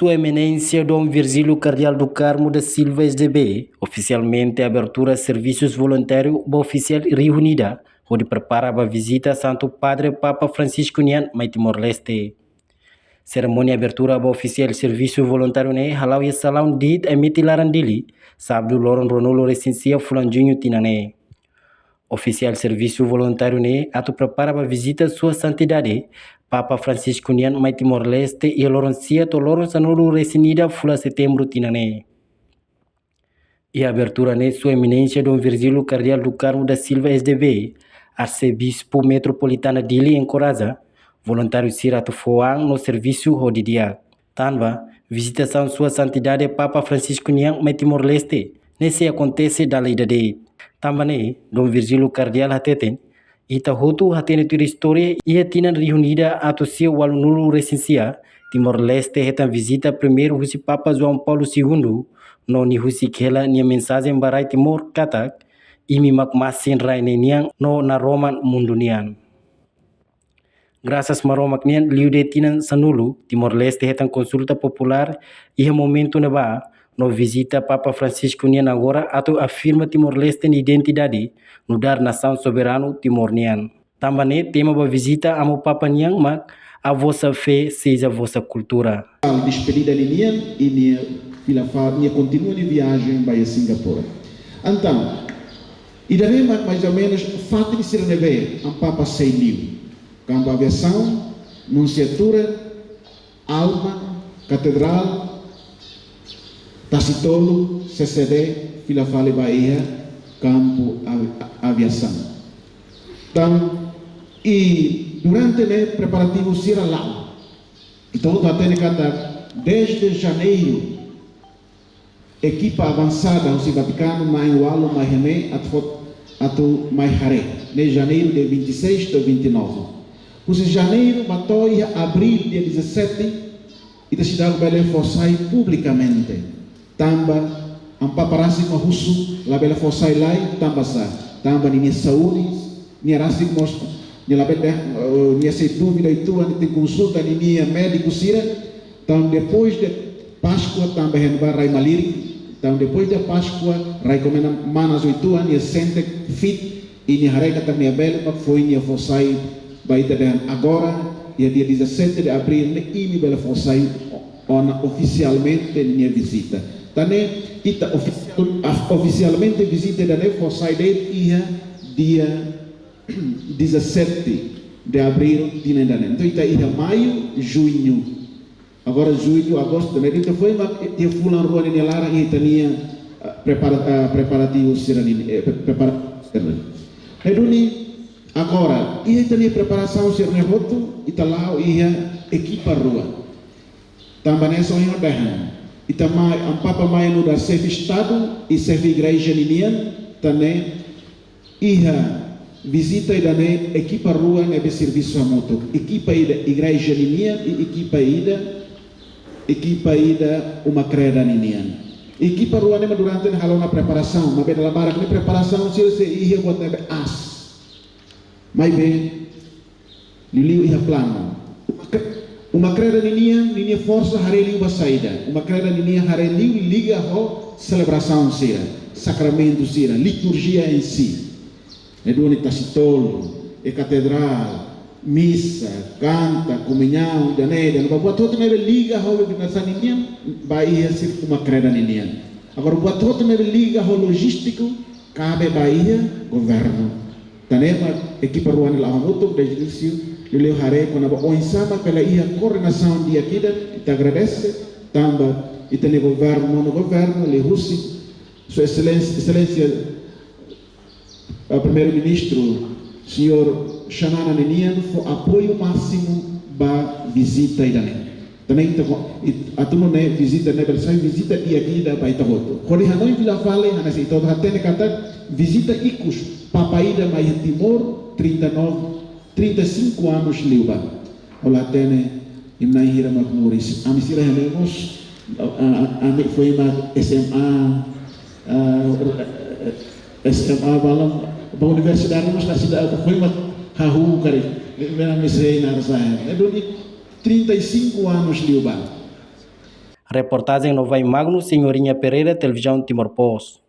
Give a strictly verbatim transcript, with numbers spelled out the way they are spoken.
Sua Eminénsia Dom Virgílio Kardeál do Carmo da Silva S D B, ofisialmente abertura servisu voluntáriu ba ofisiál rihun ida, hodi prepara ba vizita Santu Padre Papa Francisco nian mai Timor-Leste. Serimónia abertura ba ofisiál servisu voluntáriu ne'e hala'o iha salaun Diit Amity Laran Dili, sábadu loron ruanulu-resin-sia fulan-juñu tinan ne'e. Ofisiál servisu voluntáriu ne'e atu prepara ba vizita Sua Santidade Papa Francisco nian mai Timor-Leste iha loron sia to'o loron sanulu-resin-ida fulan Setembru tinan ne'e. Iha abertura ne'e Sua Eminénsia Dom Virgílio Kardeál do Carmo da Silva S D B, Arsebispu Metropolitana Dili enkoraja voluntáriu sira atu fó an no servisu ho di'ak. Tanba vizitasaun Sua Santidade Papa Francisco nian mai Timor-Leste ne'e sei akontese dala ida de'it. Tanba ne'e, Dom Virgílio Kardeál hateten, ita hotu hatene tuir istória iha tinan rihun ida atus sia ualunulu-resin-sia, Timor-Leste hetan vizita primeiru husi Papa João Paulo Segundu, no nia husik hela nia mensajen ba rai Timor katak, imi mak masin rai ne'e nian no naroman mundu nian. Grasas Maromak nian, liu de'it tinan sanulu, Timor-Leste hetan konsulta populár iha momentu ne'ebá, no vizita Papa Francisco nian agora atu afirma Timor-Leste nia identidade nu'udar nasaun soberanu Timor nian. Tanba ne'e tema ba vizita Amu Papa nian mak A Vossa Fé Seja Vossa Cultura. Despedida ninian, i nia fila fali, nia kontinua nia viajen ba iha Singapura. Entaun, ida-ne'e mak mais ou menus fatin sira ne'ebé Amu Papa sei liu. Kampu aviasaun, nunsiatura, Alma, Katedrál, Tasitolu, C C D, fila fali ba iha kampu avi-, aviasaun. Entaun, i durante ne'e preparativu sira la'o. Entaun, ita hatene katak dezde janeiru, ekipa avansada husi Vatikanu na'in-ualu mai iha ne'e atu fot-, atu mai haree. Ne'e janeiru dia vinte e seis to'o vinte e nove. Husi janeiru ba to'o iha abríl dia dezassete, ita seidauk bele fó sai publikamente. Tanba Amu Papa rasik mak husu labele fó sai lai, tanba sá? Tanba ninia saúde, nia rasik mós, nia labele, eh, nia sei dúvida uitoan, nia tenke konsulta ninia médiku sira. Entaun, depois de Páskua, tanba iha ne'ebá rai malirin. Entaun, depois de Páskua, rai komena manas uitoan, nia sente fit, i nia haree katak nia bele mak foin nia fó sai ba ita dehan agora, iha dia dezassete de abríl ne'e imi bele fó sai ona ofisialmente nia vizita. Tan ne'e, ita ofisiál, af-, ofisialmente vizita ida-ne'e fó sai de'it iha dia dezassete de abríl tinan ida-ne'e. Entaun, ita iha maiu, juñu. Agora juñu, agostu, ne'e ita foin mak iha fulan rua ninia laran iha ita-nia, ah, prepara-, ah, preparativu sira-ne'e, eh, pre-, prepara-, sira-ne'e. Ne'e duni, agora, iha ita-nia preparasaun sira-ne'e hotu, ita la'o iha ekipa rua. Tanba ne'e só iha dehan, ita mai, Amu Papa mai nu'udar xefe Estadu i xefe Igreja ninian, tan ne'e, iha vizita ida-ne'e ekipa rua ne'ebé servisu hamutuk. Ekipa ida Igreja ninian i ekipa ida, ekipa ida Uma Kreda ninian. Ekipa rua ne'e mak durante ne'e halo ona preparasaun, maibé dala barak ne'e preparasaun sira sei iha buat ne'ebé aas. Maibé, liuliu iha planu. Uma Kre-, Uma Kreda ninian, ninia forsa haree liu ba saida? Uma Kreda ninian haree liu liga ho selebrasaun sira, sakramentu sira, liturjia em si. Ne'e duni Tasitolu, iha katedrál, misa, kanta, komuñaun, ida-ne'e, ida-ne'e, buat hotu ne'ebé liga ho organizasaun ninian, ba iha sira Uma Kreda ninian. Agora, buat hotu ne'ebé liga ho lojístiku, kabe ba iha governu. Tan ne'e mak ekipa rua ne'e la'o hamutuk dezde inísiu, liuliu haree kona-ba oinsá mak bele iha koordenasaun di'ak ida, ita agradese, tanba ita-nia governu, nonu governu, liuhusi Sua Exelénsia, Exelénsia, eh, Primeiru-Ministru, señór Xanana ninian, fó apoiu másimu ba vizita ida-ne'e. Tan ne'e ita ko-, it-, atu nune'e vizita ne'e bele sai vizita di'ak ida ba ita hotu. Hodi hanoin fila fali, hanesan ita hotu hatene katak vizita ikus Papa ida mai iha Timor, trinta e nove, trinta e cinco anos liubá. Ha'u la hatene imi na'in hira mak moris. Ami sira iha ne'e mós, a, a, a, ami foin mak S M A, ah, S M A balun, ba universidade mós la seidauk, foin mak hahú karik. Ne'e mak ami sei na rasa. Ne'e duni trinta e cinco anos liubá. Reportajen no vai Magno Senhorinha Pereira, Televizaun Timor Post.